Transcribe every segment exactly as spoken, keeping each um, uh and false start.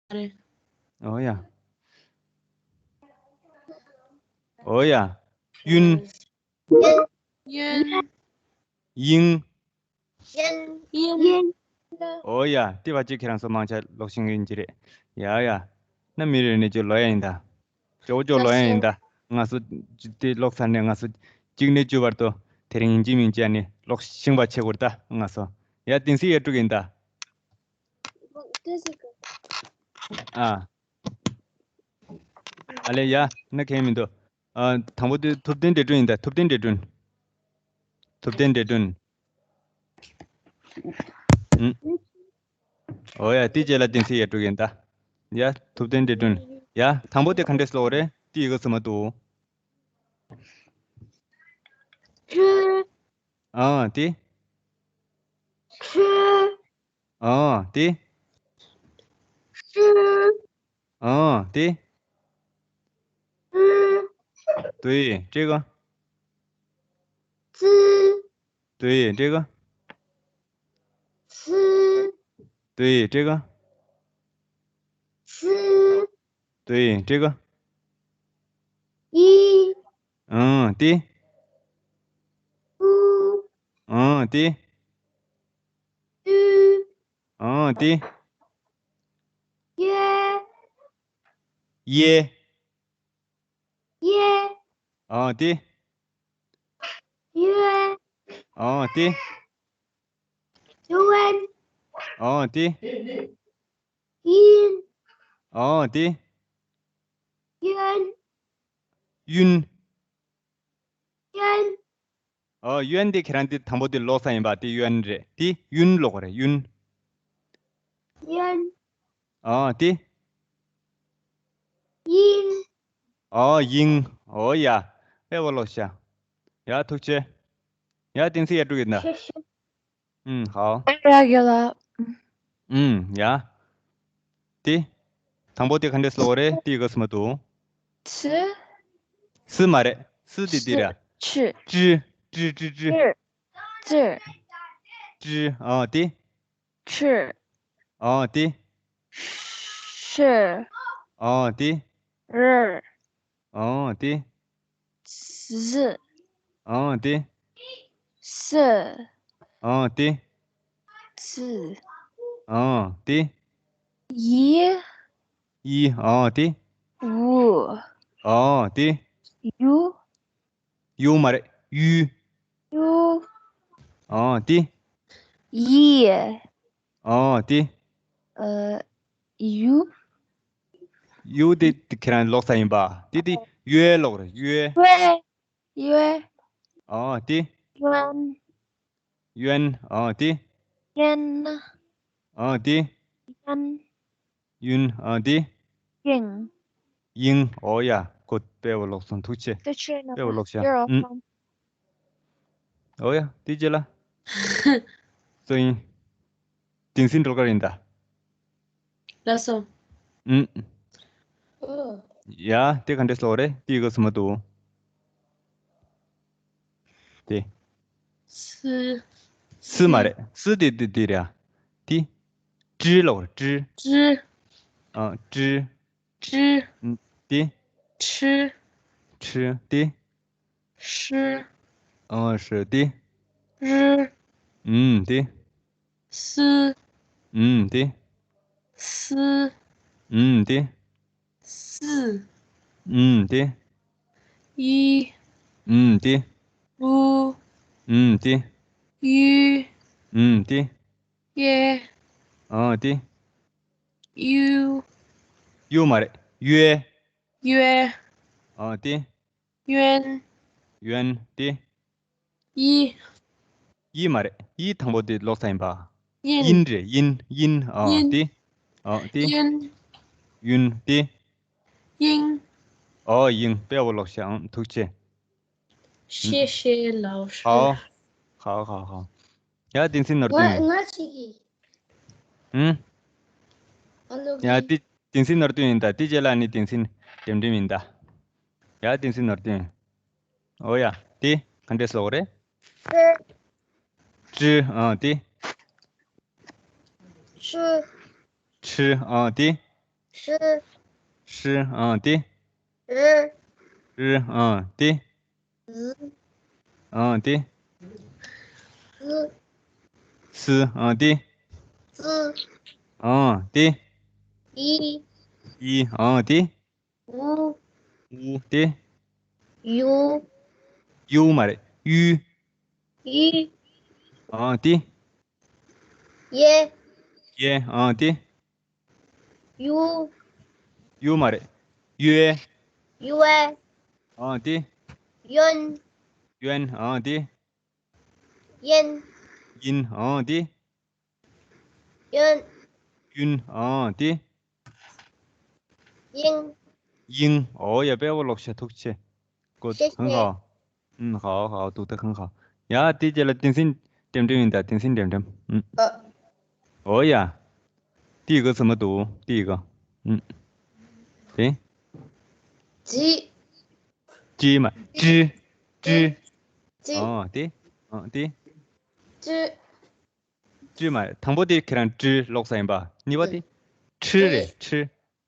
རེད། ཨོ་ཡ། ཨོ་ཡ། ཡུན། ཡུན། ཡིན། ཡིན། ཨོ་ཡ། དེ་བ་ཅིག་ཁྱེད་རང་ཚོ་མང་ཆེ་ཀློག་ཤེས་ཀྱི་ཡིན་གྱི་རེད། ཡ་ཡ། ན་མི་རེ་ནས་ཅིག་ཀློག་ཡ་ཡིན་ད། ཅོག་ཅོག་ཀློག་ཡ་ཡིན་ད། ང་ཚོ་དེ་ཀློག་ཚར་ནས་ང་ཚོ་གཅིག་ནས་བཅུ་བར་དུ་དེ་རིང་ཡིན་གཅིག་མིན་གཅིག་ནས་ཀློག་ཤེས་པ་བྱེད་དགོས་ད་ང་ཚོ། ཡ་དེང་སང་ཡ་དྲུག་ཡིན་ད། ཨ། ཨ་ལེ་ཡ། ན་གལ་མི་འདུག་ཨ། དང་པོ་དེ་ཐུབ་བསྟན་འདྲེ་སྒྲོན་ཡིན་ད། ཐུབ་བསྟན་འདྲེ་སྒྲོན། ཐུབ་བསྟན་འདྲེ་སྒྲོན། ཨུམ། ཨོ་ཡ། དེ་རྗེས་ལ་དེང་སང་ཡ་དྲུག་ཡིན་ད། ཡ་ཐུབ་བསྟན་འདྲེ་སྒྲོན། ཡ་དང་པོ་དེ་ག་འདྲས་ཀློག་རེད། དེ་ཡི་གེ་ཚང་མ་འདུག་ཨ་དེ། ཨ་དེ། ཨ་དེ། དེ་ཡི་སྤྲེའུ་ག་དེ་ཡི་སྤྲེའུ་ག་དེ་ཡི་སྤྲེའུ་ག་དེ་ཡི་སྤྲེའུ་ག་ཨ་དེ། ཨ་དེ། ཨ་དེ། ཡེ། ཨ་དེ། ཨ་དེ། ཨ་དེ། ཨ་དེ། ཡུན། ཡུན། ཨ་ཡུན་དེ་ཁྱེད་རང་དེ་དང་པོ་དེ་ཀློག་ས་ཡིན་པ། དེ་ཡུན་རེད། དེ་ཡུན་ཀློག་རེད། ཡུན། ཡུན། ཨ་དེ། ཡིན། ཨ་ཡིན། ཨོ་ཡ། དཔེ་པོ་ཀློག་ཤག་ཡ་ཐུགས་རྗེ་ཆེ། ཡ་དེང་སང་ཡ་དྲུག་ཡིན་ད། ཤེས་ཤེས། ཨུམ། ཧའོ། ར་གི་ལ། ཨུམ། ཡ། དེ། དང་པོ་དེ་ག་འདྲས་ཀློག་རེད། དེ་ཡི་གེ་ཚང་མ་འདུག་ཚི། སི་མ་རེད། སི་དེ་དེ་ར། ཆི། ཀྲི། ཀྲི་ཀྲི་ཀྲི། ཀྲི། ཀྲི། ཨ་དེ། ཁྲི། ཨ་དེ། ཧྲི། ཨ་དེ། རི། ཨ་དེ། ཟི། ཨ་དེ། སི། ཨ་དེ། ཙི། ཨ་དེ། ཡི། ཡི། ཨ་དེ། ཝུ། ཨ་དེ། ཡུ། ཡུ་མ་རེད། ཡུ། ཡུ། ཨ་དེ། ཡི། ཨ་དེ། ཨ། ཡུ། ཡུ་དེ་ཁྱེད་རང་ཀློག་ས་ཡིན་པ། དེ་དེ་ཡོད་ཀློག་རེད། ཡོད། ཡོད། ཡོད། ཨ་དེ། ཡོན། ཡོན། ཨ་དེ། ཡོན། ཨ་དེ། ཡོན། ཡུན། ཨ་དེ། ཡིང་། ཡིང་། ཨོ་ཡ། གོ་དཔེ་པོ་ཀློག་སོང་། ཐུགས་རྗེ་ཆེ། དཔེ་པོ་ཀློག་ཤག་ཨུམ། ཨོ་ཡ། དེ་རྗེས་ལ། སུ་ཡིན། དེང་སང་སྒྲོལ་དཀར་ཡིན་ད། ལགས་སོ། ཨུམ། ཡ། དེ་ག་འདྲས་ཀློག་རེད། དེ་ཡི་གེ་ཚང་མ་འདུག་དེ། སི། སི་མ་རེད། སི་དེ་དེ་དེ་རེད། དེ། ཀྲི་ཀློག་རེད། ཀྲི། ཀྲི། ཨ་ཀྲི། ཀྲི། ཨུམ། དེ། ཁྲི། ཁྲི། དེ། ཧྲི། ཨ་ཧྲི། དེ། རི། ཨུམ། དེ། སི། ཨུམ། དེ། སི། ཨུམ། དེ། སི། ཨུམ། དེ། ཡི། ཨུམ། དེ། ཝུ། ཨུམ། དེ། ཡུ། ཨུམ། དེ། ཡེ། ཨ་དེ། ཡུ། ཡུ་མ་རེད། ཡོད། ཡོད། ཨ་དེ། ཡོན། ཡོན། དེ། ཡི། ཡི་མ་རེད། ཡི་དང་པོ་དེ་ཀློག་ས་ཡིན་པ། ཡིན། ཡིན་རེད། ཡིན། ཡིན། ཨ་ཡིན། དེ། ཨ་དེ། ཡིན། ཡུན། དེ། ཡིང་། ཨོ་ཡིང་། དཔེ་པོ་ཀློག་ཤག་ཨང་། ཐུགས་རྗེ་ཆེ། ཤེས་ཤེས་ལའོ་ཧའོ། ཧའོ་ཧའོ་ཧའོ། ཡ་དེང་སང་ནོར་བདུན། ང་ང་ཅིག་གིས། ཧུམ། ཨ་ལོ། ཡ་དེ་དེང་སང་ནོར་བདུན་ཡིན་ད། དེ་རྗེས་ལ་ནི་དེང་སང་འགྲིམ་འགྲིམ་ཡིན་ད། ཡ་དེང་སང་ནོར་བདུན། ཨོ་ཡ། དེ་ག་འདྲས་ཀློག་རེད། ཀྲི། ཨ་དེ། ཁྲི། ཁྲི། ཨ་དེ། ཧྲི། ཧྲི། ཨང་། དེ། རི། རི། ཨང་། དེ། ཟི། ཨང་། དེ། སི། སི། ཨང་། དེ། སི། ཨང་། དེ། ཨི། ཨི། ཨང་། དེ། ཨུ། ཨུ། དེ། ཡུ། ཡུ་མ་རེད། ཡུ། ཡུ། ཨང་། དེ། ཡེ། ཡེ། ཨང་། དེ། ཡུ། ཡུ་མ་རེད། ཡུ་ཨེ། ཡུ་ཨེ། ཨང་། དེ། ཡོན། ཡོན། ཨང་། དེ། ཡིན། ཡིན། ཨང་། དེ། ཡོན། ཡུན། ཨང་། དེ། ཡིང་། ཡིང་། ཨོ་ཡ། དཔེ་པོ་ཀློག་ཤག་ཐུགས་རྗེ་ཆེ། གོ་ཤེ་གང་ཤེ། ག་ཨུམ། ཧའོ་ཧའོ། ཏུ་ཏ་ཁང་ཁ། ཡ། དེ་རྗེས་ལ་བསྟན་འཛིན་ལྡེམ་ལྡེམ་ཡིན་ད། བསྟན་འཛིན་ལྡེམ་ལྡེམ། ཨུམ། ཨ། ཨོ་ཡ། དེ་ཡི་གེ་ཚང་མ་འདུག་དེ་ཡི་གེ། ཨུམ། དེ། ཙི། ཙི་མ། ཙི། ཙི། ཙི། ཨོ་དེ། ཨོ་དེ། ཙི། ཙི་མ་རེད། དང་པོ་དེ་ཁྱེད་རང་ཙི་ཀློག་ས་ཡིན་པ། གཉིས་པ་དེ། ཁྲི་རེད། ཁྲི།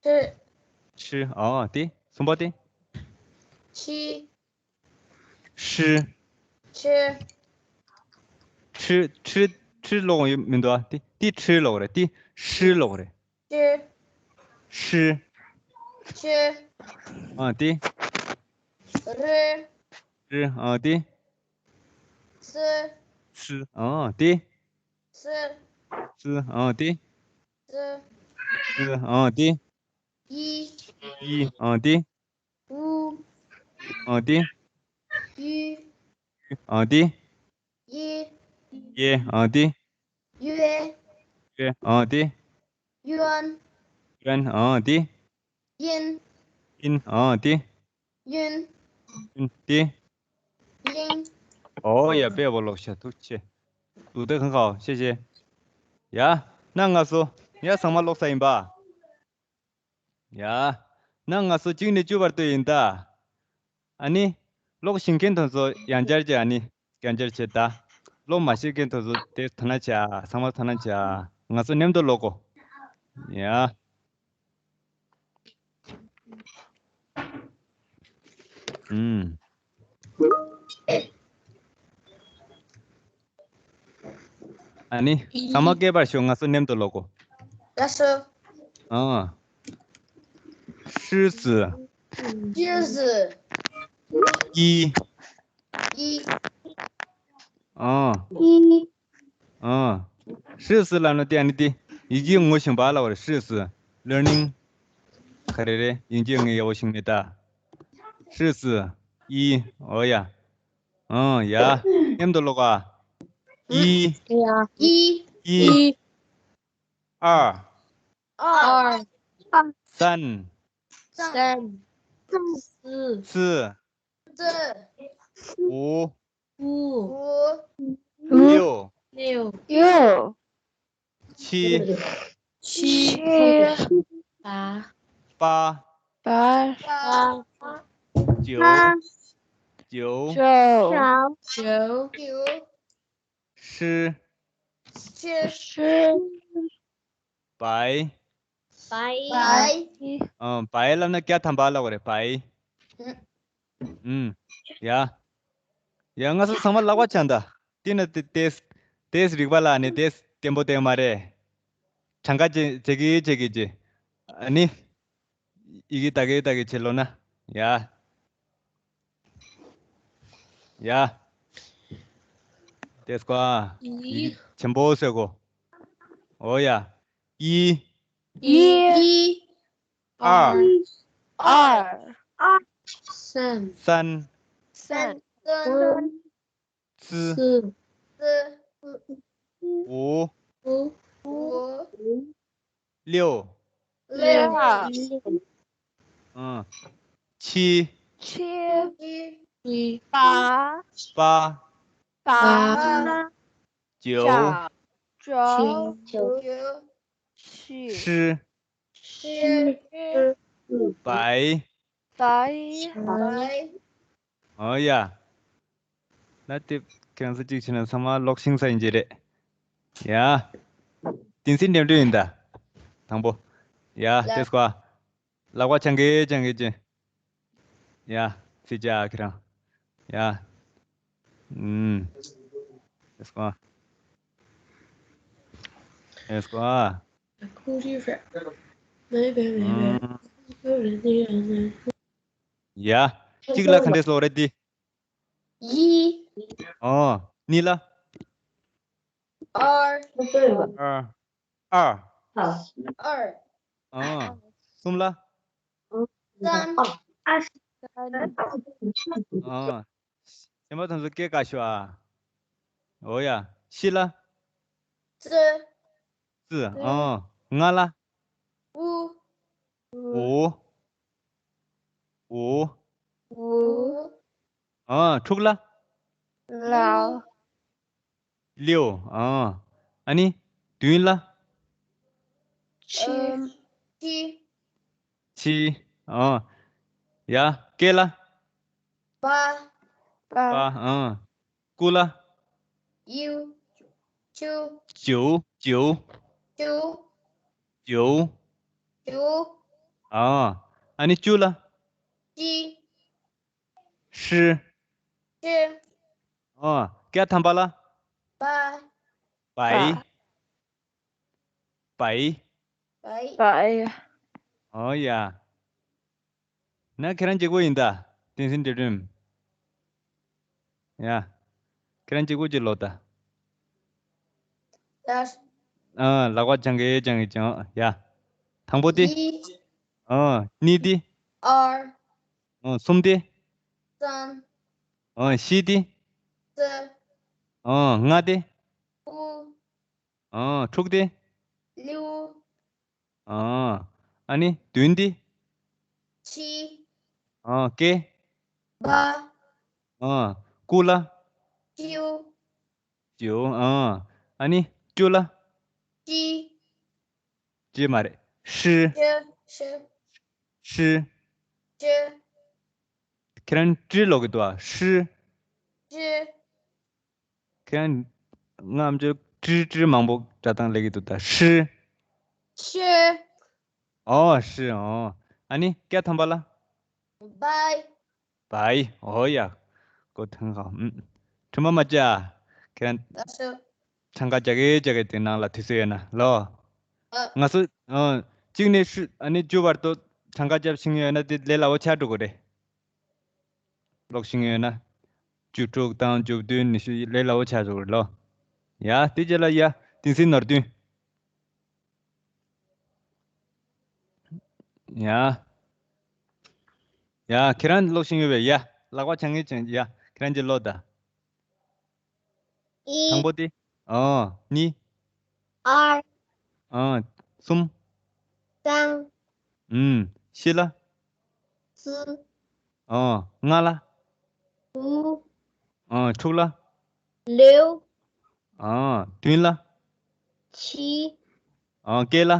ཁྲི། ཁྲི། ཨོ་དེ། གསུམ་པ་དེ། ཁྱི། ཧྲི། ཁྱི། ཁྲི། ཁྲི། ཁྲི་ཀློག་ཡོད་མི་འདུག་ཨ། དེ། དེ་ཁྲི་ཀློག་རེད། དེ་ཧྲི་ཀློག་རེད། ཁྱི། ཧྲི། ཁྱི། ཨ་དེ། རི། རི། ཨ་དེ། སི། སི། ཨ་དེ། སི། སི། ཨ་དེ། སི། སི། ཨ་དེ། ཡི། ཡི། ཨ་དེ། ཨུ། ཨ་དེ། ཡུ། ཨ་དེ། ཡེ། ཡེ། ཨ་དེ། ཡུ་ཨེ། ཡུ་ཨེ། ཨ་དེ། ཡོན། ཡོན། ཨ་དེ། ཡིན། ཡིན། ཨ་དེ། ཡུན། ཡུན། དེ། ཡིང་། ཨོ་ཡ། དཔེ་པོ་ཀློག་ཤག་ཐུགས་རྗེ་ཆེ། ཏུ་ཏ་ཁང་ཁ། ཤེ་ཤེ། ཡ། གནའ་སྔ་སོ། ཡ། ཚང་མ་ཀློག་ས་ཡིན་པ། ཡ། གནའ་སྔ་སོ་གཅིག་ནས་བཅུ་བར་དུ་ཡིན་ད། ཨ་ནི། ཀློག་ཤེས་མཁན་དེ་ཚོ་ཡང་བསྐྱར་བྱས། ཨ་ནི། ཡང་བསྐྱར་བྱས་ད། ཀློག་མ་ཤེས་མཁན་དེ་ཚོ་དེ་དོ་སྣང་བྱས། ཚང་མ་དོ་སྣང་བྱས། ང་ཚོ་མཉམ་དུ་ཀློག་གོ། ཡ། ཨུམ། ཨ་ནི། ཚང་མ་སྐད་པར་ཞོག་ང་ཚོ་མཉམ་དུ་ཀློག་གོ། ལགས་སོ། ཨ། ཧྲི་སི། ཧྲི་སི། ཨི། ཨི། ཨ། ཨི། ཨ། ཧྲི་སི་ལབ་ན་དེ། ཨ་ནི་དེ། ཡི་གེ་ངོ་ཤེས་པ་ལབ་པ་རེད། ཧྲི་སི། ལར་ནིང་། ག་རེ་རེད། ཡིན་གཅིག་ངས་ཡག་པོ་ཤེས་མེད་ད། ཧྲི་སི། ཨི། ཨོ་ཡ། ཨ་ཡ། མཉམ་དུ་ཀློག་ཨ། ཨི། ཡ། ཨི། ཨི། ཨར། ཨར། སན། སན། སི། སི། ཨུ། ཨུ། ལིའུ། ལིའུ། ཆི། ཆི། པ། པ། པ། ཅོ། ཅོ། ཅོ། ཧྲི། ཧྲི། བའི། བའི། ཨ། བའི་ལབ་ན་བརྒྱ་ཐམ་པ་ལབ་པ་རེད། བའི། ཨུམ། ཡ། ཡ། ང་ཚོ་ཚང་མ་ལག་པ་འཆང་ད། དེ་ན་དེ་དེས་དེས་རིག་པ་ལ་ནི་དེས་བརྟན་པོ་བསྟན་མ་རེད། གྲངས་ཀ་ཅེ་ཅེ་གི་ཅེ་གི་ཅེ། ཨ་ནི། ཡི་གེ་ད་གེ་ད་གེ་བྱེད་ལོ་ན། ཡ། ཡ། དེ་སྐོ། ཡི་གེ་ཆེན་པོ་ཟེར་གོ། ཨོ་ཡ། ཨི། ཨི། ཨར། ཨར། སན། སན། སན། སི། སི། ཨུ། ཨུ། ལིའུ། ལིའུ། ཨ། ཆི། ཆི། པ། པ། པ། ཅོ། ཅོ། ཧྲི། ཧྲི། བའི། བའི། ཨོ་ཡ། ན་དེ་ཁྱེད་རང་ཚོ་གཅིག་བྱས་ན་ཚང་མ་ཀློག་ཤེས་ས་ཡིན་གྱི་རེད། ཡ། བསྟན་འཛིན་འགྲིམ་འགྲུལ་ཡིན་ད། དང་པོ། ཡ། ལ། དེ་སྐོར། ལག་པ་བྱང་གི་བྱང་གི་བྱེད། ཡ། ཚིག་ཅག་ཁྱེད་རང་། ཡ། ཨུམ། Let's go. Let's go. ཨུམ། ཡ། གཅིག་ལ་ག་འདྲས་ཀློག་རེད་འདི། ཡི། ཨོ། གཉིས་ལ། ཨར། ཨར། ཨར། ཨར། ཨ། གསུམ་ལ། ཙན། ཨ། ཨ། ཆེན་པོ་ཐོན་སོང་། སྐད་བཀག་ཤོག་ཨ། ཨོ་ཡ། བཞི་ལ། ཙི། ཙི། ཨ། ལྔ་ལ། ཨུ། ཨུ། ཨུ། ཨུ། ཨ། དྲུག་ལ། ལའོ། ལིའོ། ཨ། ཨ་ནི། བདུན་ལ། ཆི། ཨམ། ཆི། ཆི། ཨ། ཡ། ཀེ་ལ། པ། པ། པ། ཨ། ཀུ་ལ། ཡུ། ཅུ། ཅིའུ། ཅིའུ། ཅུ། ཅིའུ། ཅུ། ཨ། ཨ་ནི་བཅུ་ལ། ཅི། ཧྲི། ཧྲི། ཨ། ཀ་ཐམ་པ་ལ། པ། པའི། པའི། པའི། པའི། ཨོ་ཡ། ན་ཁྱེད་རང་གཅིག་པོ་ཡིན་ད། བསྟན་འཛིན་འདྲེ་སྒྲོན། ཡ། ཁྱེད་རང་གཅིག་པོ་གཅིག་ལོ་ད། ཡ། ཨ། ལག་པ་བྱང་གི་བྱང་གི་བྱང་། ཡ། དང་པོ་དེ། ཡི། ཨ། གཉིས་དེ། ཨར། ཨ། གསུམ་དེ། ཙན། ཨ། བཞི་དེ། ཙི། ཨ། ལྔ་དེ། ཨུ། ཨ། དྲུག་དེ། ལིའུ། ཨ། ཨ་ནི་བདུན་དེ། ཆི། ཨ། ཀེ། པ། ཨ། ཀུ་ལ། ཅིའུ། ཅིའུ། ཨ། ཨ་ནི་བཅུ་ལ། ཅི། ཅི་མ་རེད། ཧྲི། ཧྲི། ཧྲི། ཧྲི། ཧྲི། ཁྱེད་རང་ཀྲི་ལོག་གི་འདུག་ཨ། ཧྲི། ཧྲི། ཁྱེད་རང་ང་ཨམ་ཅོག་ཀྲི་ཀྲི་མང་པོ་སྒྲ་གདངས་སླེབས་ཀྱི་འདུག་ད། ཧྲི། ཧྲི། ཨོ། ཧྲི། ཨོ། ཨ་ནི་ཀ་ཐམ་པ་ལ། བའི། བའི། ཨོ་ཡ། གོ་ཐང་ག་ཨུམ། ཁྲི་མ་མ་ཅ། ཁྱེད་རང་། ད་ཤོ། གྲངས་ཀ་རྒྱག་གི་རྒྱག་གི་དེ་ནང་ལ་དུས་ཚོད་ཡོད་ན་ལོ། ཨ། ང་ཚོ། ཨ། གཅིག་ནས་ཧྲི། ཨ་ནི་བཅུ་བར་དུ་གྲངས་ཀ་རྒྱབ་ཤེས་ཡོད་ན་དེ་ལས་སླ་བོ་ཆགས་འགྲོ་གི་རེད། ཀློག་ཤེས་ཡོད་ན། བཅུ་དྲུག་དང་བཅུ་བདུན་ཉི་ཤུ་ལས་སླ་བོ་ཆགས་འགྲོ་གི་རེད་ལོ། ཡ། དེ་རྗེས་ལ་ཡ། བསྟན་འཛིན་ནོར་བདུན། ཡ། ཡ། ཁྱེད་རང་ཀློག་ཤེས་ཡོད་པས། ཡ། ལག་པ་བྱང་ངེས་བྱང་། ཡ། ཁྱེད་རང་གྱིས་ཀློག་ད། ཨི། དང་པོ་དེ། ཨོ། གཉིས། ཨར། ཨོ། གསུམ། ཙང་། ཨུམ། བཞི་ལ། ཙི། ཨོ། ལྔ་ལ། ཨུ། ཨོ། དྲུག་ལ། ལེའུ། ཨོ། བདུན་ལ། ཆི། ཨོ། ཀེ་ལ།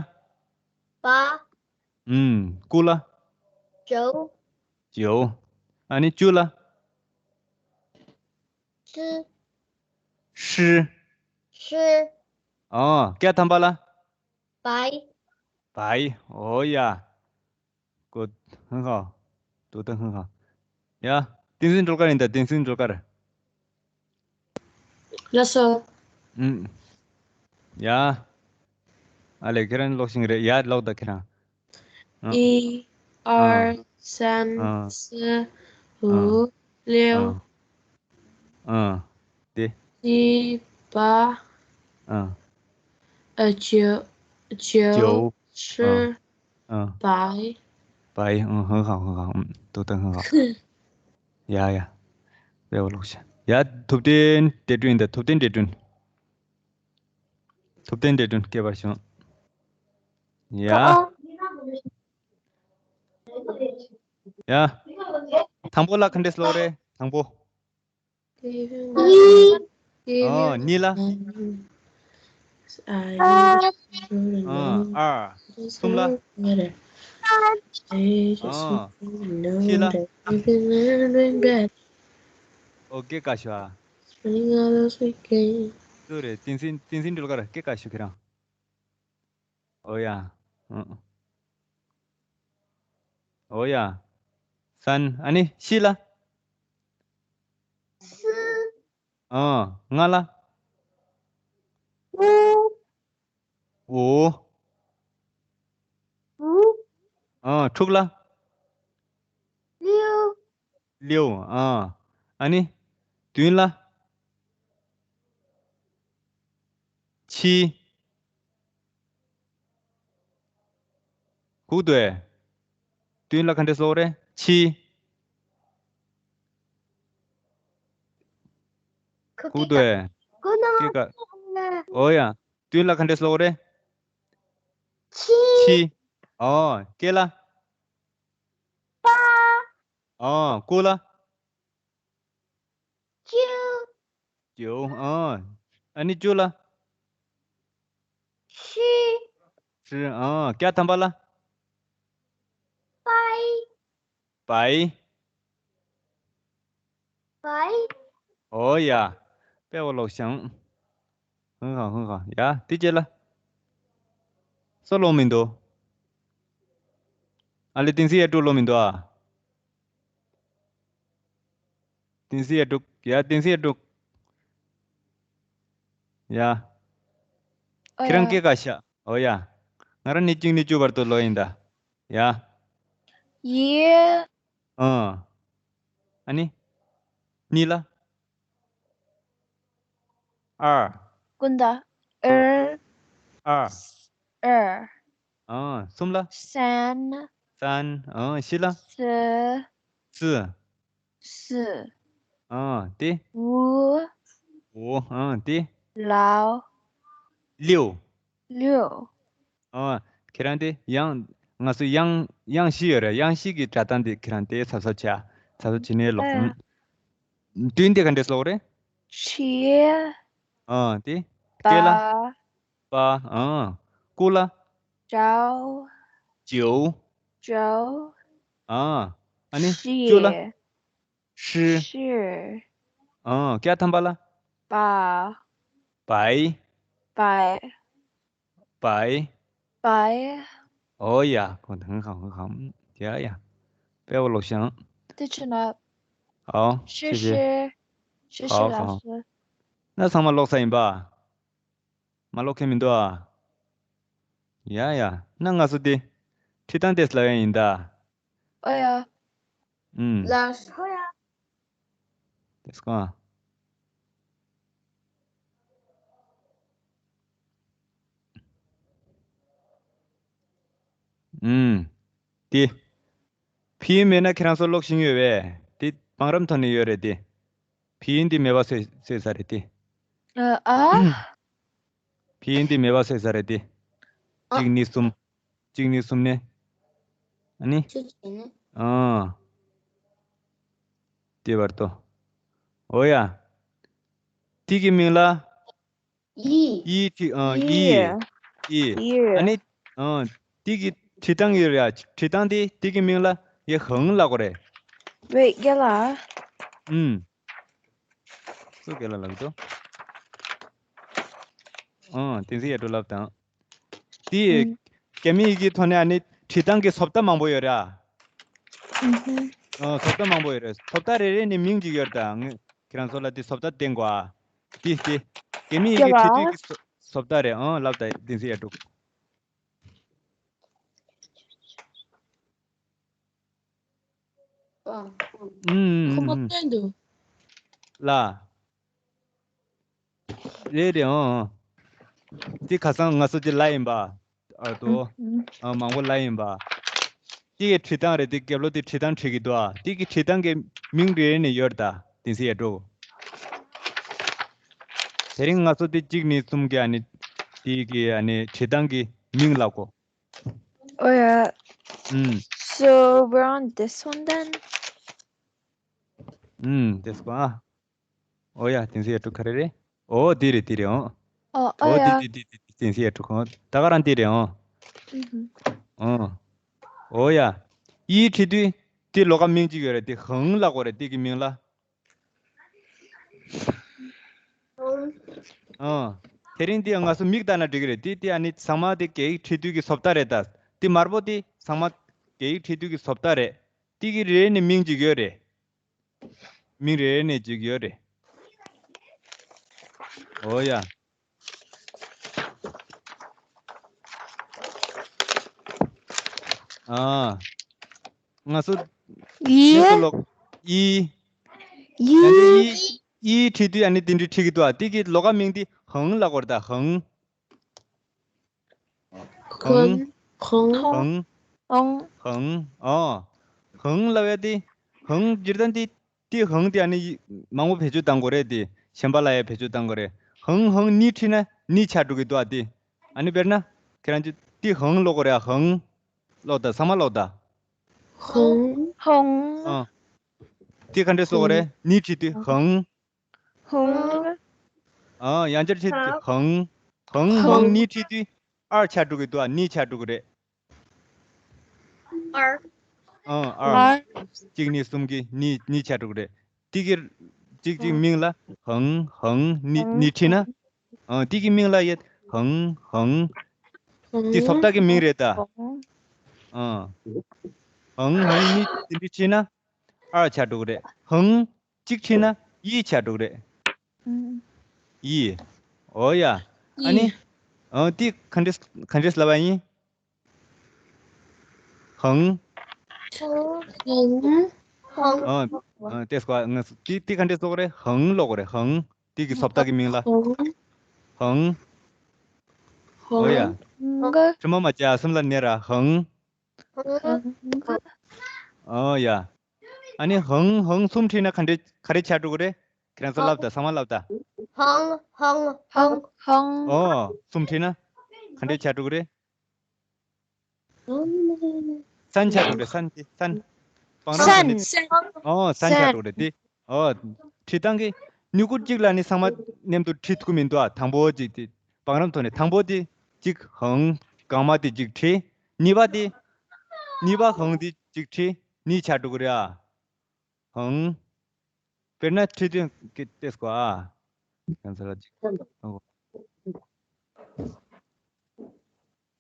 པ། ཨུམ། ཀུ་ལ། ཅའོ། ཅའོ། ཨ་ནི་བཅུ་ལ། ཧྲི། ཧྲི། ཧྲི། ཨོ། ཀ་ཐམ་པ་ལ། བའི། བའི། ཨོ་ཡ། གོ། ཧང་ཧ། དོ་ད་ཧང་ཧ། ཡ། བསྟན་འཛིན་སྒྲོལ་དཀར་ཡིན་ད། བསྟན་འཛིན་སྒྲོལ་དཀར། ལགས་སོ། ཨུམ། ཡ། ཨ་ལས། ཁྱེད་རང་ཀློག་ཤེས་ཀྱི་རེད། ཡ། ཀློག་ད་ཁྱེད་རང་། ཨ། ཨི། ཨ། ཨར། ཙན། ཨ། ཙི། ཨ། ཨུ། ལེའུ། ཨ། ཨ། དེ། ཅི། པ། ཨ། ཨ། ཅོ། ཅོ། ཅོ། ཧྲི། ཨ། ཨ། བའི། བའི། ཨ། ཧང་ཧ་ཧང་ཧ། ཨུམ། དོ་ད་ཧང་ཧ། ཡ་ཡ། དཔེ་བ་ལོག་ཤག་ཡ། ཐུབ་བསྟན་འདྲེ་སྒྲོན་ཡིན་ད། ཐུབ་བསྟན་འདྲེ་སྒྲོན། ཐུབ་བསྟན་འདྲེ་སྒྲོན། སྐྱེ་བར་ཤོག་ཡ། ཡ། དང་པོ་ལ་ག་འདྲས་ཀློག་རེད། དང་པོ། ཨོ། གཉིས་ལ། ཨ། ཨར། གསུམ་ལ། ཨོ། བཞི་ལ། ཨོ། སྐད་བཀག་ཤོག་ཨ། སུ་རེད། བསྟན་འཛིན། བསྟན་འཛིན་སྒྲོལ་དཀར། སྐད་བཀག་ཤོག་ཁྱེད་རང་། ཨོ་ཡ། ཨ། འོ་ཡ། སན། ཨ་ནི་ཤི་ལ། སི། ཨ། ང་ལ། ཨུ། འོ། ཨུ། ཨ། ཕྲུག་ལ། ལིའུ། ལིའུ། ཨ། ཨ་ནི། བདུན་ལ། ཆི། གུག་ཏུ་ཨེ། བདུན་ལ་ག་འདྲས་ལོག་རེད། ཆི། གུག་ཏུ་ཨེ། ཀེ་ཀ། འོ་ཡ། བདུན་ལ་ག་འདྲས་ལོག་རེད། ཆི། ཆི། ཨོ། ཀེ་ལ། པ། ཨོ། ཀུ་ལ། ཅུ། ཅུ། ཨ། ཨ་ནི་ཅུ་ལ། ཤི། ཤི། ཨ། ཀྱ་ཐམ་པ་ལ། པའི། པའི། པའི། ཨོ་ཡ། དཔེ་བ་ལོག་ཤང་། ཧང་ཧང་ཧང་ཧང་། ཡ། དེ་རྗེས་ལ། སོ་ལོག་མི་འདུག་ཨ་ལེ། བསྟན་འཛིན་ཡ་དྲུག་ལོག་མི་འདུག་ཨ། བསྟན་འཛིན་ཡ་དྲུག་ཡ། བསྟན་འཛིན་ཡ་དྲུག་ཡ། ཨོ་ཁྱེད་རང་ཡ། སྐད་ག་ཤ། ཨོ་ཡ། ང་རང་ནི་གཅིག་ནས་བཅུ་བར་དུ་ལོག་ཡིན་ད། ཡ། ཡི། ཨ། ཨ་ནི། གཉིས་ལ། ཨར། ཀུན་ད། ཨར། ཨར། ཨར། ཨ། གསུམ་ལ། སན། སན། ཨ། བཞི་ལ། སི། སི། སི། ཨ། དེ། ཝུ། ཝུ། ཨ། དེ། ལའོ། ལིའུ། ལིའུ། ཨ། ཁྱེད་རང་དེ་ཡང་། ང་ཚོ་ཡང་། ཡང་བཞི་ཡོད་རེད། ཡང་བཞི་གི་སྒྲ་གདངས་དེ་ཁྱེད་རང་དེ་གཟབ་གཟབ་བྱ། གཟབ་གཟབ་བྱས་ནས་ལོག་ཨ། བདུན་དེ་ག་འདྲས་ལོག་རེད། ཆི། ཨ། དེ། པ། སྐད་ལ། པ། ཨ། ཀུ་ལ། ཅའོ། ཅིའོ། ཅའོ། ཨ། ཨ་ནི། ཤི། ཅུ་ལ། ཧྲི། ཧྲི། ཨ། ཀྱ་ཐམ་པ་ལ། པ། པའི། པའི། པའི། པའི། ཨོ་ཡ། ཁོ་ཧང་ཧང་ཧང་ཧང་། ཡ་ཡ། དཔེ་བ་ལོག་ཤང་། དེ་ཕྱིན་ན། ཨོ། ཤི་ཤི། ཤི་ཤི། ཨོ། ལགས་སོ། ན་ཚང་མ་ལོག་ས་ཡིན་པ། མ་ལོག་མཁན་མི་འདུག་ཨ། ཡ་ཡ། ན་ང་ཚོ་དེ། ཁྲིད་སྟངས་དེ་ལབ་ཡ་ཡིན་ད། ཨོ་ཡ། ཨུམ། ལགས་སོ་ཡ། དེ་སྐོ། ཨུམ། དེ། ཕིའི་མེད་ན་ཁྱེད་རང་ཚོ་ཀློག་ཤེས་ཡོད་པས། དེ་བང་རིམ་ཐོག་ནས་ཡོད་རེད་དེ། ཕིའི་འདི་མེད་པ་བཟོས་བཟོས་ས་རེད་དེ། ཨ། ཨ། ཕིའི་འདི་མེད་པ་བཟོས་ས་རེད་དེ། ཨ། གཅིག་གཉིས་གསུམ། གཅིག་གཉིས་གསུམ་ནས། ཨ་ནི། གཅིག་བྱས་ནས། ཨ། དེ་བར་དུ། འོ་ཡ། དེ་གི་མིང་ལ། ཡི། ཡི་ཁྲི། ཨ། ཡི། ཡི། ཡི། ཨ་ནི། ཨ། དེ་གི་ཁྲི་སྟེང་ཡོད་རེད་ཡ། ཁྲི་སྟེང་དེ་དེ་གི་མིང་ལ་ཡི་ཧང་ལབ་དགོས་རེད། ཝེ་རྒན་ལགས། ཨུམ། སུ་རྒན་ལགས་ལབ་འདུག་ཨ། བསྟན་འཛིན་ཡ་དྲུག་ལབ་དང་། དེ། ཨུམ། རྒྱ་མི་ཡི་གེའི་ཐོག་ནས་ཨ་ནི་ཁྲི་སྟེང་གི་བཟོ་ལྟ་མང་པོ་ཡོད་རེད་ཨ། ཨུམ་ཧུམ། ཨ། བཟོ་ལྟ་མང་པོ་ཡོད་རེད། བཟོ་ལྟ་རེ་རེ་ནས་མིང་གཅིག་ཡོད་རེད་ད། ངས་ཁྱེད་རང་ཚོ་ལ་དེ་བཟོ་ལྟ་བསྟན་དགོས་ཨ། དེ་དེ། རྒྱ་མི་ཡི་གེ་ཁྲི་སྟེང་གི་བཟོ་བཟོ་ལྟ་རེད་ཨང་། ལབ་ད་བསྟན་འཛིན་ཡ་དྲུག་ཨ། ཨུམ། ཁོ་མོ་ཨུམ། བསྟན་འདུག་ལ། རེད་རེད་ཨང་། དེ་ཁ་སང་ང་ཚོ་དེ་ལ་ཡིན་པ། ཨ་དོ། ཨ། མང་པོ་ལ་ཡིན་པ། དེ་གི་ཁྲི་སྟེང་རེད་དེ། རྒྱབ་ལོགས་དེ་ཁྲི་སྟེང་བྲིས་ཀྱི་འདུག་ཨ། དེ་གི་ཁྲི་སྟེང་གི་མིང་རེ་རེ་ནས་ཡོད་རེད་ད། བསྟན་འཛིན་ཡ་དྲུག་དེ་རིང་ང་ཚོ་དེ་གཅིག་ནས་གསུམ་གི་ཨ་ནི། དེ་གི་ཨ་ནི་ཁྲི་སྟེང་གི་མིང་ལབ་དགོས། Oh yeah. ཨུམ། So we're on this one then? ཨུམ། དེ་སོང་ཨ། ཨོ་ཡ། བསྟན་འཛིན་ཡ་དྲུག་ག་རེ་རེད། ཨོ་དེ་རེད་དེ་རེད་ཨང་། Oh, oh ཨོ་དེ་yeah. དེ་དེ་དེ་བསྟན་འཛིན་ཡ་དྲུག་ཨང་། ད་ག་རང་དེ་རེད་ཨང་། ཨུམ་ཧུམ། ཨང་། ཨོ་ཡ། ཡི་ཁྲི་དུས་དེ་ལོགས་ཀ་མིང་གཅིག་ཡོད་རེད། དེ་ཧང་ལབ་དགོས་རེད་དེ་གི་མིང་ལ། ཨང་། དེ་རིང་འདི་ང་ཚོ་མིག་ལྟ་ན་འགྲིག་གི་རེད། དེ་དེ་ཨ་ནི་ཚང་མ་དེ་གའི་ཁྲི་དུས་ཀྱི་བཟོ་ལྟ་རེད་ད། དེ་དམར་པོ་དེ་ཚང་མ་ རྒྱ་ཡིག་བྲིས་དུས་ཀྱི་བཟོ་ལྟ་རེད། དེ་གི་རེ་རེ་ནས་མིང་ཅིག་ཡོད་རེད། མིང་རེ་རེ་ནས་ཅིག་ཡོད་རེད། འོ་ཡ། ཨ། ང་ཚོ་ཡི། ཡོད་དོ་ལོག་ཡི། ཡི། ཡང་ན་ཡི། ཡི་བྲིས་དུས་ཨ་ནི་དེ་འདྲ་བྲིས་ཀྱི་འདུག་ཨ། དེ་གི་ལོགས་ཀ་མིང་དེ་ཧང་ལབ་དགོས་རེད་ད། ཧང་། ཧང་། ཧང་། ཧང་། ཧང་། ཧང་། ཨོ། ཧང་ལབ་ཡ་དེ། ཧང་སྤྱིར་བཏང་དེ། དེ་ཧང་དེ་ཨ་ནི་མང་པོ་བེད་སྤྱོད་གཏང་དགོས་རེད་དེ། གཞན་པ་ལ་ཡང་བེད་སྤྱོད་གཏང་དགོས་རེད། ཧང་ཧང་ནི་བྲིས་ན་ནི་ཆགས་འགྲོ་གི་འདུག་ཨ་དེ། ཨ་ནི་དཔེར་ན། ཁྱེད་རང་ཚོ་དེ་ཧང་ཀློག་དགོས་རེད་ཨ། ཧང་། ཀློག་དང་ཚང་མ་ཀློག་དང་། ཧང་། ཧང་། ཨ། དེ་ག་འདྲས་ཀློག་དགོས་རེད། ནི་བྲིས་དུས་ཧང་། ཧང་། ཨ། ཡང་བསྐྱར་བྲིས་དུས་ཧང་། ཧང་ཧང་ནི་བྲིས་དུས་ཨར་ཆགས་འགྲོ་གི་འདུག་ཨ། ནི་ཆགས་འགྲོ་གི་རེད། ཨར། ཨ། ཨར། ཨར། གཅིག་གཉིས་གསུམ་གྱི་ནི་ནི་ཆགས་འགྲོ་གི་རེད། དེ་གི་གཅིག་གཅིག་མིང་ལ་ཧང་ཧང་ནི་ནི་བྲིས་ན། ཨ། དེ་གི་མིང་ལ་ཡ་ཧང་ཧང་། དེ་བཟོ་ལྟ་གི་མིང་རེད་ད། ཨ། ཧང་ཧང་ནི་དེ་འདྲ་བྲིས་ན་ཨར་ཆགས་འགྲོ་གི་རེད། ཧང་གཅིག་བྲིས་ན་ཡི་ཆགས་འགྲོ་གི་རེད། ཡི། འོ་ཡ། ཨ་ནི། ཨ། དེ་ག་འདྲས་ག་འདྲས་ལབ་པ་ཡིན། ཧང་། ཧང་། ཧང་། ཨ། ཨ། དེ་སྐོར་ང་ཚོ་དེ་དེ་ག་འདྲས་ཀློག་དགོས་རེད། ཧང་ཀློག་དགོས་རེད། ཧང་། དེ་གི་བཟོ་ལྟ་གི་མིང་ལ། ཧང་། ཧང་། འོ་ཡ། ཧང་། དྲི་མ་མ་བྱ་སེམས་ལ་ནེ་ར་ཧང་། ཧང་། འོ་ཡ། ཨ་ནི་ཧང་ཧང་གསུམ་བྲིས་ན་ག་འདྲས་ག་རེ་ཆགས་འགྲོ་གི་རེད། ཁྱེད་རང་ཚོ་ལབ་དང་། ཚང་མ་ལབ་དང་། ཧང་ཧང་ཧང་ཧང་། ཨོ། གསུམ་བྲིས་ན་ག་འདྲས་ཆགས་འགྲོ་གི་རེད། སན་ཆགས་འགྲོ་གི་རེད། སན་དེ་སན། བང་རིམ་ཐོག་ནས། སན། ཨོ། སན་ཆགས་འགྲོ་གི་རེད་དེ། ཨོ། བྲིས་སྟངས་ཀྱི་མྱུ་གུ་གཅིག་ལ་ནི་ཚང་མ་མཉམ་དུ་བྲིས་ཐུབ་ཀྱི་མི་འདུག་ཨ། དང་པོ་གཅིག་དེ། བང་རིམ་ཐོག་ནས་དང་པོ་དེ་གཅིག་ཧང་། རྐང་མ་དེ་གཅིག་བྲིས། གཉིས་པ་དེ། གཉིས་པ་ཧང་དེ་གཅིག་བྲིས། ནི་ཆགས་འགྲོ་གི་རེད་ཨ། ཧང་། དཔེར་ན་ཁྲིད་དོན་གྱི་ཏེས་གོ་ཨ། ཁྱེད་ཚོ་ལ་ཅིག་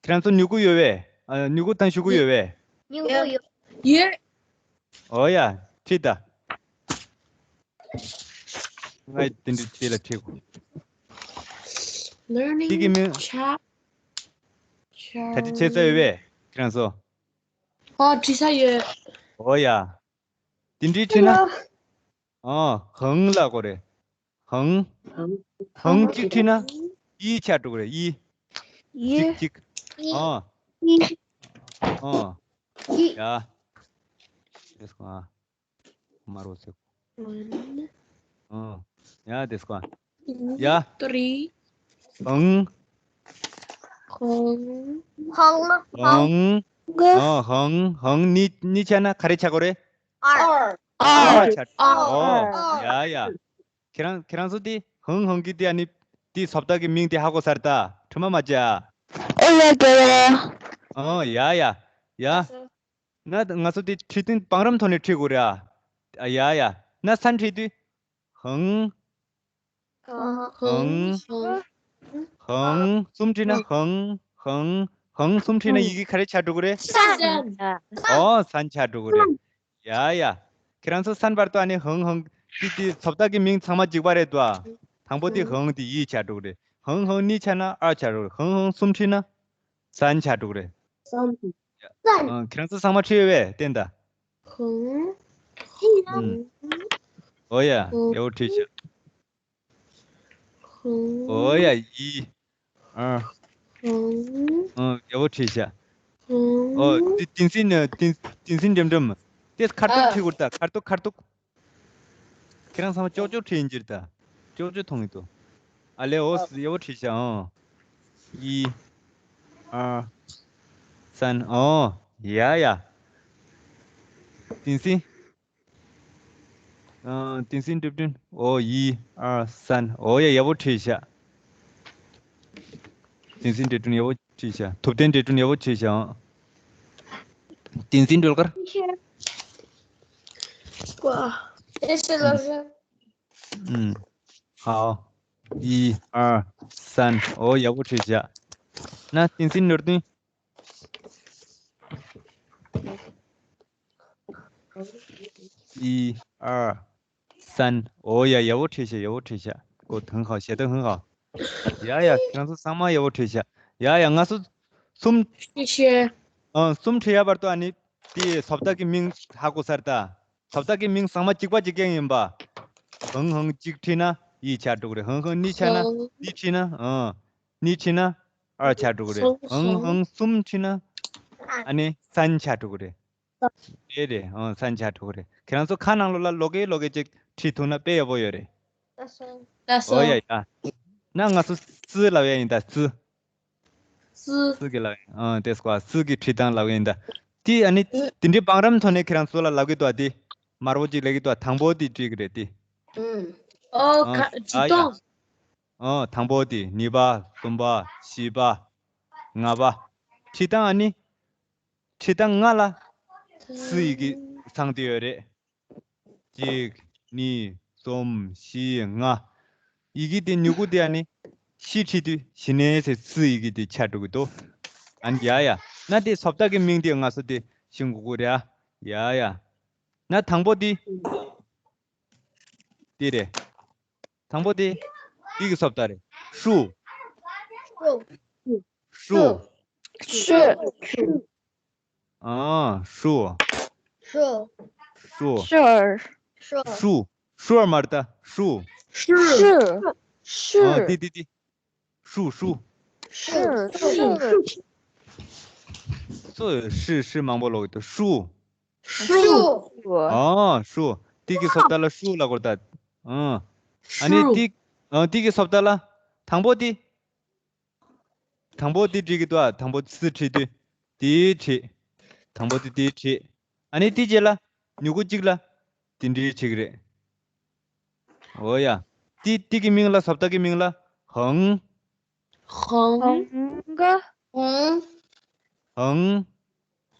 ཁྱེད་རང་ཚོ་མྱུ་གུ་ཡོད་པས། ཨ། མྱུ་གུ་དང་ཤུ་གུ་ཡོད་པས། མྱུ་གུ་ཡོད། ཡོད། འོ་ཡ། ཁྲིད་ད། ང་ཡི་དེ་འདྲའི་ཁྲིད་ལ་ཁྲིད་གོ། Learning དེ་གི་མིང་། ཆ། ད་ཅི་བྱེད་ས་ཡོད་པས་ཁྱེད་རང་ཚོ། ཨོ། བྲིས་ས་ཡོད། འོ་ཡ། དེ་འདྲའི་ཁྲིད་ན། ཨོ། ཧང་ལབ་དགོས་རེད། ཧང་། ཧང་། ཧང་གཅིག་ཁྲིད་ན། ཡི་ཆགས་འགྲོ་གི་རེད། ཡི། ཡི། གཅིག་གཅིག་ཨོ། ཡི། ཨོ། ཡི། ཡ། དེས་གོ་ཨ། མ་རོ་ཚེ། ཨོ། ཡ་དེས་གོ་ཨ། ཡ། ཏོ་རི། ཧང་། ཧང་། ཧང་། ཧང་། ཧང་། ཨོ། ཧང་། ཧང་ནི་ནི་ཆགས་ན་ག་རེ་ཆགས་དགོས་རེད། ཨར། ཨར་ཆགས། ཨོ། ཡ་ཡ། ཁྱེད་རང་ཁྱེད་རང་ཚོ་དེ་ཧང་ཧང་གི་དེ་ཨ་ནི་དེ་བཟོ་ལྟ་གི་མིང་དེ་ཧ་གོ་ཚར་ད། དྲི་མ་མ་བྱ། ཨེ་ཡ་ག་ཡ། ཨོ་ཡ་ཡ་ཡ། ན་ང་ཚོ་དེ་ཁྲིད་དུས་བང་རིམ་ཐོག་ནས་ཁྲིད་དགོས་རེད་ཨ། ཨ་ཡ་ཡ། ན་སན་ཁྲིད་དུས། ཧང་། ཧང་། ཧང་། ཧང་། གསུམ་ཁྲིད་ན་ཧང་། ཧང་། ཧང་གསུམ་ཁྲིད་ན་ཡི་གེ་ག་རེ་ཆགས་འགྲོ་གི་རེད། སན། ཨོ་སན་ཆགས་འགྲོ་གི་རེད། ཡ་ཡ། ཁྱེད་རང་ཚོ་སན་བར་དུ་ཨ་ནི་ཧང་ཧང་དེ་དེ་བཟོ་ལྟ་གི་མིང་ཚང་མ་འཇིག་པ་རེད་དོ། དང་པོ་དེ་ཧང་དེ་ཡི་ཆགས་འགྲོ་གི་རེད། ཧང་ཧང་གཉིས་ཆགས་ན་ཨར་ཆགས་འགྲོ་གི་རེད། ཧང་ཧང་གསུམ་ཁྲིད་ན་སན་ཆགས་འགྲོ་གི་རེད། སན། ཨ། ཁྱེད་རང་ཚོ་ཚང་མ་ཁྲིད་ཡོད་པས་བསྟན་ད། ཧང་། ཧང་། ཨོ་ཡ། ཧང་། ཡག་པོ་ཁྲིད་ཤག་ཧང་། ཨོ་ཡ། ཡི། ཨ། ཧང་། ཨ། ཡག་པོ་ཁྲིད་ཤག་ཧང་། ཨོ། དེ་དེང་སང་ནི་དེང་དེང་སང་འགྲེམ་འགྲེམ། དེ་ཁ་ཐུག་ཨ། ཁྲིད་དགོས་ད། ཁ་ཐུག་ཁ་ཐུག་ཁྱེད་རང་ཚང་མ་ཅོག་ཅོག་ཁྲིད་ཡིན་གྱི་རེད་ད། ཅོག་ཅོག་མཐོང་གི་འདུག་ཨ་ལེ། ཨོ། ཡག་པོ་ཁྲིད་ཤག་ཨོ། ཡི། ཨ། སན། ཨོ། ཡ་ཡ། དེང་སང་། ཨ། དེང་སང་འགྲེམ་སྟོན། ཨོ། ཡི། ཨ། སན། ཨོ་ཡ། ཡག་པོ་ཁྲིད་ཤག་དེང་སང་འགྲེམ་སྟོན་ཡག་པོ་ཁྲིད་ཤག་ཐུབ་བསྟན་འགྲེམ་སྟོན་ཡག་པོ་ཁྲིད་ཤག་དེང་སང་སྒྲོལ་དཀར། ཀོ། ཨེ་སི་ལོ་ཤ། ཨུམ། ཧའོ། ཡི། ཨ། སན། ཨོ། ཡག་པོ་ཁྲིད་ཤག་ན་དེང་སང་ནོར་དོན། 一二三。འོ་ཡ། ཡག་པོ་བྲིས་ཤག་ཡག་པོ་བྲིས་ཤག་གོ་ཐང་ཧའོ། ཞེ་ད་ཧང་ཧའོ། ཡ་ཡ། ཁྱེད་རང་ཚོ་ཚང་མ་ཡག་པོ་བྲིས་ཤག་ཡ་ཡ། ང་ཚོ་གསུམ། ཤེས་ཤེས། ཨ། གསུམ་བྲིས་ཡ་བར་དུ་ཨ་ནི་དེ་བཟོ་ལྟ་གི་མིང་ཧ་གོ་ས་རེད་ད། བཟོ་ལྟ་གི་མིང་ཚང་མ་གཅིག་པ་གཅིག་རྐྱང་ཡིན་པ། ཧང་ཧང་གཅིག་བྲིས་ན་ཡི་ཆགས་འགྲོ་གི་རེད། ཧང་ཧང་གཉིས་ཆགས་ན། ཧང་། གཉིས་བྲིས་ན། ཨ། གཉིས་བྲིས་ན་ཨར་ཆགས་འགྲོ་གི་རེད། ཧང་ཧང་། ཧང་། གསུམ་བྲིས་ན་ཨ་ནི་སན་ཆགས་འགྲོ་གི་རེད། རེད་རེད། ཨང་། སན་ཆགས་འགྲོ་གི་རེད། ཁྱེད་རང་ཚོ་ཁ་ནང་ལོགས་ལ་ལོག་གེ་ལོག་གེ་ཅིག་བྲིས་ཐུབ་ན་དཔེ་ཡག་པོ་ཡོད་རེད། ལགས་སོ། ལགས་སོ། འོ་ཡ་ཡ། ན་ང་ཚོ་སི་ལབ་ཡ་ཡིན་ད། སི། སི། སི་གི་ལབ་ཡ། ཨང་། དེ་སྐོར་སི་གི་བྲིས་སྟངས་ལབ་ཡ་ཡིན་ད། དེ་ཨ་ནི་དེ་འདྲའི་བང་རིམ་ཐོག་ནས་ཁྱེད་རང་ཚོ་ལ་ལབ་གི་འདུག་ཨ། དེ་དམར་པོ་ཅིག་ལབ་གི་འདུག་ཨ། དང་པོ་དེ་བྲིས་གི་རེད་དེ། ཨུམ། ཨོ། ཨང་། ཁ། བྲིས་ཡ་ཡ། སྟངས། ཨང་། དང་པོ་དེ། གཉིས་པ། གསུམ་པ། བཞི་པ། ལྔ་པ། བྲིས་སྟངས་ཨ་ནི། བྲིས་སྟངས་ལྔ་ལ་སི་ཡི་གེ་ཚང་བསྡད་ཡོད་རེད། གཅིག་གཉིས། གསུམ། བཞི། ལྔ། ཡི་གེ་དེ་མྱུ་གུ་དེ་ཨ་ནི་བཞི་བྲིས་དུས་གཞི་ནས་སི་ཡི་གེ་དེ་ཆགས་འགྲོ་གི་འདུག་ཨ་ནི་ཡ་ཡ། ན་དེ་བཟོ་ལྟ་གི་མིང་དེ་ང་ཚོ་དེ་ཤེས་དགོས་ཀྱི་རེད་ཨ། ཡ་ཡ། ན་དང་པོ་དེ། དེ་རེད། དང་པོ་དེ། དེ་གི་བཟོ་ལྟ་རེད། ཧྲུ། ཧྲུ། ཧྲུ། ཧྲུ། ཨ། ཧྲུ། ཧྲུ། ཧྲུ། ཧྲུ། ཧྲུ། ཧྲུ་མ་རེད་ད། ཧྲུ། ཧྲུ། ཧྲུ། ཨ། དེ་དེ་དེ། ཧྲུ། ཧྲུ། ཧྲུ། ཧྲུ། ཧྲུ། ཧྲུ་མང་པོ་ལོག་གི་འདུག་ཧྲུ། ཧྲུ། ཨ། ཧྲུ། དེ་གི་བཟོ་ལྟ་ལ་ཧྲུ་ལབ་དགོས་རེད་ད། ཨ། ཨ་ནི་ཧྲུ། དེ། ཨ། དེ་གི་བཟོ་ལྟ་ལ། དང་པོ་དེ། དང་པོ་དེ་བྲིས་གི་འདུག་ཨ། དང་པོ་སི་བྲིས་དུས་དེ་བྲིས། དང་པོ་དེ་དེ་བྲིས། ཨ་ནི་དེ་རྗེས་ལ་མྱུ་གུ་གཅིག་ལ་དེ་འདྲའི་བྲིས་གི་རེད། འོ་ཡ། དེ་དེ་གི་མིང་ལ། བཟོ་ལྟ་གི་མིང་ལ་ཧང་། ཧང་། ཧང་། ཧང་། ཧང་།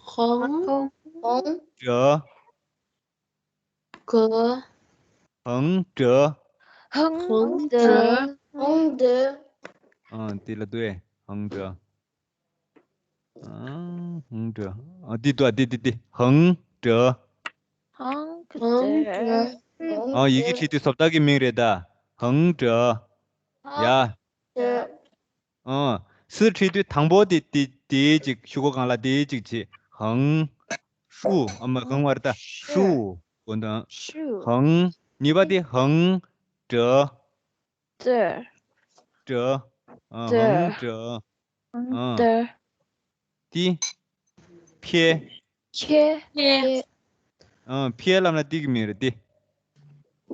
ཧང་། ཧང་། ཧང་། ཧང་། ཧང་། ཧང་། ཧང་། ཧང་། ཧང་། ཧང་། ཧང་། ཨ། དེ་ལ་འདུག་ཨེ། ཧང་། ཧང་། ཨ། ཧང་། ཨ། དེ་འདུག་ཨ། དེ་དེ་དེ། ཧང་། ཧང་། ཨ། ཡི་གེ་བྲིས་དུས་བཟོ་ལྟ་གི་མིང་རེད་ད། ཧང་། ཡ། ཨ། སི་བྲིས་དུས་དང་པོ་དེ་དེ་དེ་གཅིག་ཤོག་གུ་སྒང་ལ་དེ་གཅིག་བྱེད། ཧང་། ཧྲུ། ཨ་མ། ཧང་མ་རེད་ད། ཧྲུ། གོ་འདུག་ཧྲུ། ཧང་། གཉིས་པ་དེ་ཧང་། ཏྲ། ཏྲ། ཨ། ཧང་ཏྲ། ཧང་ཨ། ཏྲ། དེ། ཕྱེ། ཕྱེ། ཕྱེ། ཨ། ཕྱེ་ལབ་ན་དེ་གི་མིང་རེད་དེ།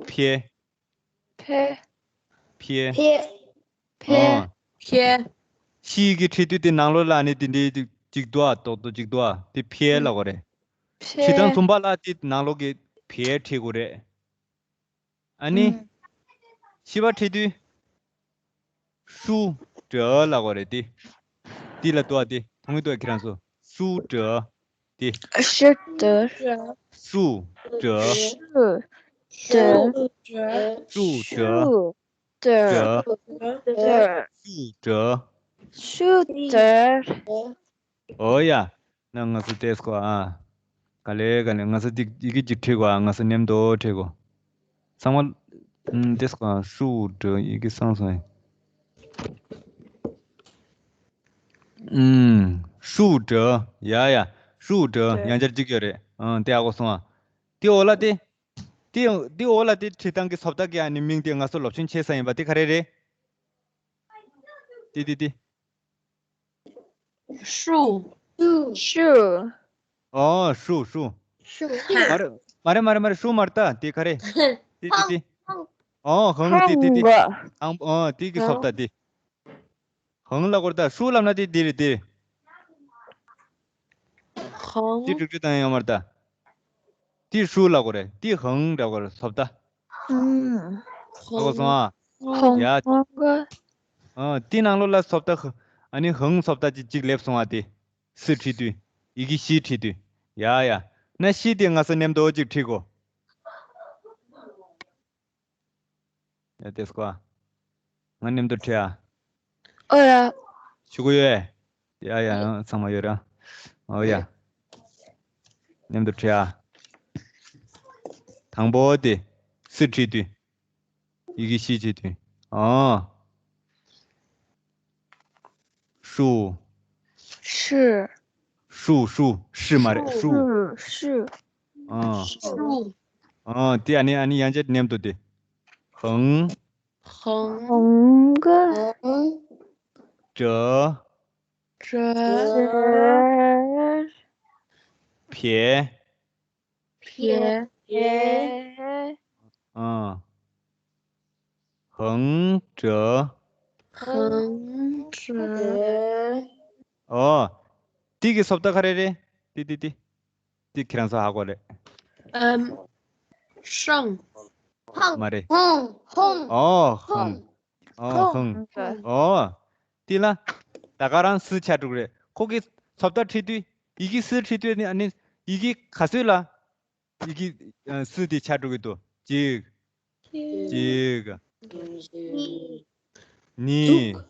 ཕྱེ། ཕྱེ། ཕྱེ། ཕྱེ། ཨ། ཕྱེ། ཕྱེ་གི་བྲིས་དུས་དེ་ནང་ལོགས་ལ་ནི་དེ་འདྲའི་གཅིག་འདུག་ཨ། རྡོག་རྡོག་གཅིག་འདུག་ཨ། དེ་ཕྱེ་ལབ་དགོས་རེད། ཕྱེ། བྲིས་སྟངས་གསུམ་པ་ལ་དེ་ནང་ལོགས་ཀྱི་ཕྱེ་བྲིས་དགོས་རེད། ཨ་ནི། ཨུམ། བཞི་པ་བྲིས་དུས། ཧྲུ་ཏྲ་ལབ་དགོས་རེད་དེ། དེ་ལ་འདུག་ཨ། དེ་མཐོང་གི་འདུག་ཨ། ཁྱེད་རང་ཚོ། ཧྲུ་ཏྲ། དེ། ཧྲུ་ཏྲ། ཧྲུ་ཏྲ། ཧྲུ་ཏྲ། ཧྲུ་ཏྲ། ཧྲུ་ཏྲ། ཏྲ། ཧྲུ་ཏྲ། ཧྲུ་ཏྲ། ཧྲུ་ཏྲ། འོ་ཡ། ན་ང་ཚོ་ཏེས་གོ་ཨ། ག་ལེ་ག་ལེ། ང་ཚོ་ཏིག་ཡི་གེ་གཅིག་བྲིས་གོ་ཨ། ང་ཚོ་མཉམ་དུ་བྲིས་གོ། ཚང་མ། ཨུམ། ཏེས་གོ་ཨ། ཧྲུ་ཏྲ། ཡི་གེ་སངས་སོང་། ཨུམ། ཧྲུ་ཏྲ། ཡ་ཡ། ཧྲུ་ཏྲ། ཡང་བསྐྱར་གཅིག་ཡོད་རེད། ཨང་། དེ་ཨ་གོ་སོང་ཨ། དེ་འོག་ལ་དེ། དེ་དེ་འོག་ལ་དེ་བྲིས་སྟངས་ཀྱི་བཟོ་ལྟ་གི་ཨ་ནི་མིང་དེ་ང་ཚོ་སློབ་ཆེན་ཆེ་ས་ཡིན་པ་དེ་ག་རེ་རེད། དེ་དེ་དེ། ཧྲུ། ཧྲུ། ཨོ། ཧྲུ་ཧྲུ། ཧྲུ། མ་རེད་མ་རེད་མ་རེད་མ་རེད། ཧྲུ་མ་རེད་ད། དེ་ག་རེ། དེ་དེ་དེ། ཨོ། ཧང་། དེ་དེ་དེ། ཧང་། ཨོ། དེ་གི་བཟོ་ལྟ་དེ། ཧང་ལབ་དགོས་རེད་ད། ཧྲུ་ལབ་ན་དེ་དེ་རེད་དེ། ཧང་། དེ་དྲུག་ཅུ་དང་ཡོད་མ་རེད་ད། དེ་ཧྲུ་ལབ་དགོས་རེད། དེ་ཧང་ལབ་དགོས་རེད། བཟོ་ལྟ། ཧང་། ཧ་གོ་སོང་ཨ། ཧང་། ཡ། ཧང་ག་ཨ། དེ་ནང་ལོགས་ལ་བཟོ་ལྟ་ཧ། ཨ་ནི་ཧང་བཟོ་ལྟ་ཅིག་ཅིག་སླེབས་སོང་ཨ། དེ་སི་བྲིས་དུས། ཡི་གེ་བཞི་བྲིས་དུས། ཡ་ཡ། ན་བཞི་དེ་ང་ཚོ་མཉམ་དུ་ཅིག་བྲིས་གོ། ཡ། ཏེས་གོ་ཨ། ང་མཉམ་དུ་བྲིས་ཨ། ཨོ་ཡ། ཤོག་གུ་ཡོད། ཡ་ཡ། ཚང་མ་ཡོད་ར། ཨོ་ཡ། མཉམ་དུ་བྲིས་ཨ། དང་པོ་དེ། སི་བྲིས་དུས། ཡི་གེ་ཤི་བྲིས་དུས། ཨ། ཧྲུ། 是。 ཧྲུ་ཧྲུ་ཧྲི་མ་རེད་ཧྲུ། 是。 ཨ། 是。 ཨ། དེ་ཨ་ནི་ཨ་ནི་ཡང་བསྐྱར་མཉམ་དུ་དེ། ཧང་། 横。 横。 ཀྲ། 这。 ཀྲ། བེ། 别。 别。 ཨ། ཧང་ཀྲ། 横。 ཨོ། དེ་གི་སོབ་ད་ག་རེ་རེད། དེ་དེ་དེ། དེ་ཁྱེད་རང་ཚོ་ཧ་གོ་རེད། ཨམ། 上。 མ་རེད། 横。 ཨོ་ཧང་། ཨོ་ཧང་། ཨོ། དེ་ལ། ད་ག་རང་སི་ཆ་དྲུག་རེད། ཁོ་གི་སོབ་ད་བྲིས་དུས། ཡི་གེ་སི་བྲིས་དུས་ནི་ཨ་ནི། ཡི་གེ་ག་ཚོད་ལ། ཡི་གེ་ཨ་སི་དེ་ཆ་དྲུག་གི་འདུག་གཅིག་གཅིག་གཉིས།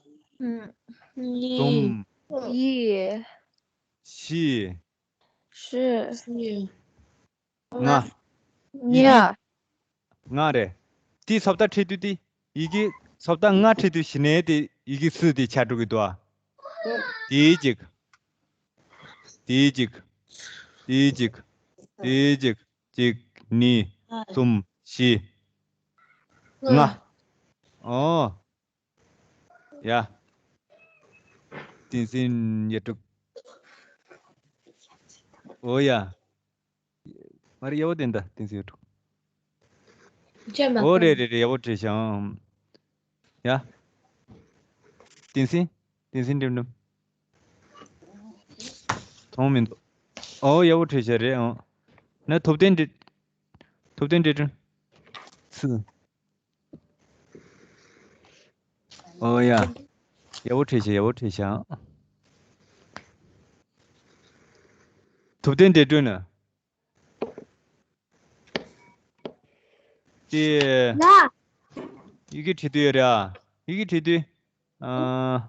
གསུམ། བཞི། བཞི། ལྔ། ལྔ། ལྔ་རེད། དེའི་སོབ་ད་བྲིས་དུས་དེ། ཡི་གེ་སོབ་ད་ལྔ་བྲིས་དུས་གཞི་ནས་དེ་ཡི་གེ་སི་དེ་ཆ་དྲུག་གི་འདུག་ཨ། དེའི་གཅིག་དེའི་གཅིག་དེའི་གཅིག་དེའི་གཅིག་གཅིག་གཉིས། གསུམ། བཞི། ལྔ། ལྔ། ཨོ། ཡ། བསྟན་འཛིན་ཡ་དྲུག་ཨོ་ཡ། མ་རེད་ཡ་བོ་དེ་འདྲ་བསྟན་འཛིན་ཡ་དྲུག་ཅེས་མ་ཨོ་རེད་རེད་རེད་ཡ་བོ་བྲིས་ཤག་ཨང་། ཡ། བསྟན་འཛིན། བསྟན་འཛིན་འགྲིམ་འགྲིམ། མཐོང་མི་འདུག་ཨོ་ཡ་བོ་བྲིས་ཤག་རེད་ཨང་། ན་ཐུབ་བསྟན་འགྲིམ། ཐུབ་བསྟན་འགྲིམ་འགྲིམ། སུ། ཨོ་ཡ། ཡ་བོ་བྲིས་ཤག་ཡ་བོ་བྲིས་ཤག་ཐུབ་བསྟན་འགྲིམ་འགྲིམ་ན། དེ། ལ། ཡི་གེ་བྲིས་དུས་ཡོད་རེད་ཨ། ཡི་གེ་བྲིས་དུས། ཨ།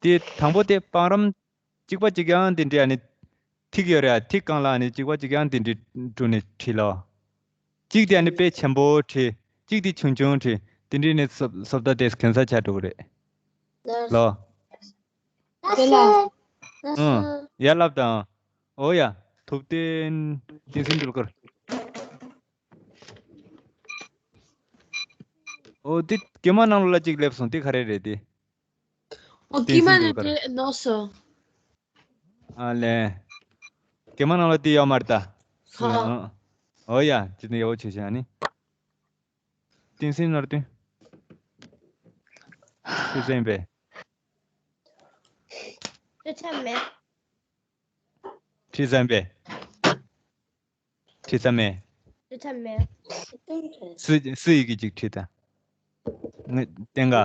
དེ་དང་པོ་དེ་བང་རིམ་གཅིག་པ་གཅིག་རྐྱང་དེ་འདྲ་ཨ་ནི། ཐིག་ཡོད་རེད་ཨ། ཐིག་སྒང་ལ་ཨ་ནི་གཅིག་པ་གཅིག་རྐྱང་དེ་འདྲ་བྲིས་ནས་བྲིས་ལོ། གཅིག་དེ་ཨ་ནི་དཔེ་ཆེན་པོ་བྲིས། གཅིག་དེ་ཆུང་ཆུང་བྲིས། དེ་འདྲ་ནས་སོབ་སོབ་ད་དེ་གན་ས་ཆ་འགྲོ་གི་རེད། ལོ། དེ་ལ། ཨང་། ཡར་ལབ་དང་། ཨོ་ཡ། ཐུབ་བསྟན། བསྟན་འཛིན་འགྲུལ་སྐོར། ཨོ་དེ་གེ་མ་ནང་ལོགས་ལ་གཅིག་སླེབས་སོང་དེ་ག་རེ་རེད་དེ། ཨོ་བསྟན་གེ་མ་འཛིན་ནི་འགྲུལ་སྐོར། དེ་ནོག་སོ། ཨ་ལས། གེ་མ་ནང་ལོགས་དེ་ཡོད་མ་རེད་ད། ཧ། ཨོ་ཡ། ཅི་ནས་ཡག་པོ་བྱས་ཤག་ཨ་ནི། བསྟན་འཛིན་ནོར་བསྟན། ཁྲི་བཙན་པས། ཁྲི་བཙན་མེད། ཁྲི་བཙན་པས། ཁྲི་བཙན་མེད། ཁྲི་བཙན་མེད། སུ་སུ་ཡི་གེ་གཅིག་ཁྲི་ད། ངས་བསྟན་ག་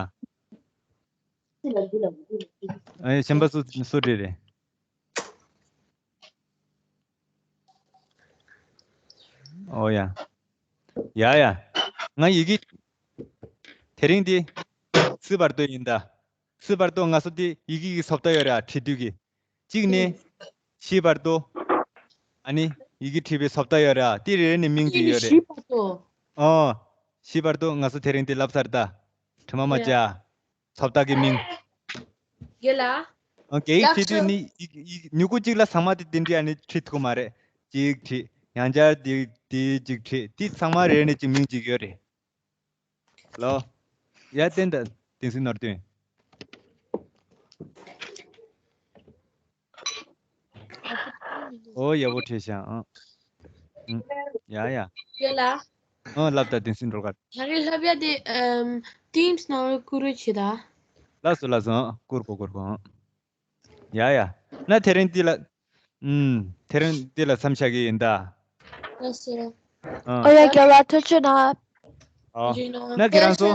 ཨ་ཡ་གཞན་པ་སུ་སུ་བྲིས་རེད། ཨོ་ཡ། ཡ་ཡ། ང་ཡི་གེ་དེ་རིང་འདི། སི་བར་དོ་ཡིན་ད། སི་བར་དོ་ང་ཚོ་འདི་ཡི་གེ་གི་སོབ་ད་ཡོད་རེད་ཨ་བྲིས་དུས་ཀྱི། གཅིག་ནས། ཤི་བར་དོ། ཨ་ནི་ཡི་གེ་བྲིས་པའི་སོབ་ད་ཡོད་རེད་ཨ་དེ་རེ་རེ་ནས་མིང་གཅིག་ཡོད་རེད། ཤི་བར་དོ། ཨོ། ཤི་བར་དོ་ང་ཚོ་དེ་རིང་འདི་ལབ་ཚར་ད། དྲི་མ་མ་བྱ། སོབ་ད་གི་མིང་། དགེ་ལ། ཨ་གེ་ཡིག་བྲིས་དུས་ནི་ཡིག་ཡིག་མྱུ་གུ་གཅིག་ལ་ཚང་མ་དེ་དེ་འདྲ་ཨ་ནི་བྲིས་ཐུབ་ཀྱི་མ་རེད། གཅིག་བྲིས། ཡང་བསྐྱར་དེ་དེ་གཅིག་བྲིས་དེ་ཚང་མ་རེ་ནས་གཅིག་མིང་གཅིག་ཡོད་རེད། ལོ། ཡ་བསྟན་ད་བསྟན་འཛིན་ནོར་བསྟན། ཨོ་ཡག་པོ་བྲིས་ཤག་ཨང་། ཡ་ཡ། དགེ་ལ། ཨོ་ལབ་ད་བསྟན་འཛིན་འགྲོ་ག་ད་རེས་ལྷབ་ཡ་དེ་ཨམ་ཊིམ་སི་ནང་ལ་བསྐུར་རོགས་བྱེད་ད། ལགས་སོ་ལགས་སོ་ཨང་བསྐུར་གོ་བསྐུར་གོ་ཨང་། ཡ་ཡ། ན་དེ་རིང་འདི་ལ། ཨུམ། དེ་རིང་འདི་ལ་མཚམས་བཞག་གི་ཡིན་ད། ལགས་སོ། ཨང་། ཨོ་ཡ་རྒན་ལགས་ཐུགས་རྗེ་གནང་། ཨོ། ཐུགས་རྗེ་གནང་། ན་ཁྱེད་རང་ཚོ།